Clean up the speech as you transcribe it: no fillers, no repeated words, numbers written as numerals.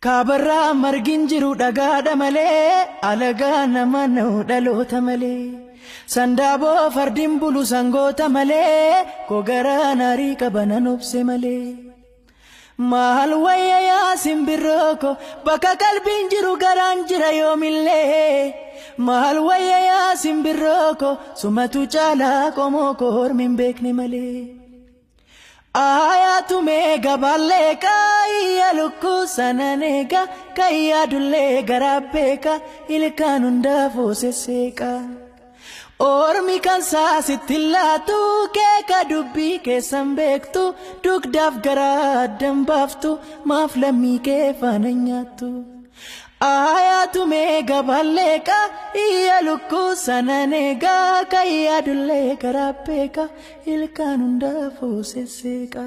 Kaabarraa margin jiru dhagaadha malee alagaa nama na'u dhaloota malee. Sandaaboo fardiin bulu sangoota malee kogaraa naarii qaba nan obse malee. Maal wayya yaa simbirroo ko bakka qalbiin jiru garaan jira yoomillee. Maal wayya yaa simbirroo ko sumatu caalaa qomoo ko hormi hin beekne malee. Ayaatu gaballee kaayya lukkuu sanan eega kayyaa dullee garaa beeka ilkaan hundaafuu sesseeqa. Ormi kan saasitti laatu keeka dubbii keessan beektu dugdaaf garaa addan baaftu maaf lammii kee faana nyaattu. Ayaatu gaballee kaayya lukkuu sanan eega kayyaa dullee garaa beeka ilkaan hundaafuu sesseeqa.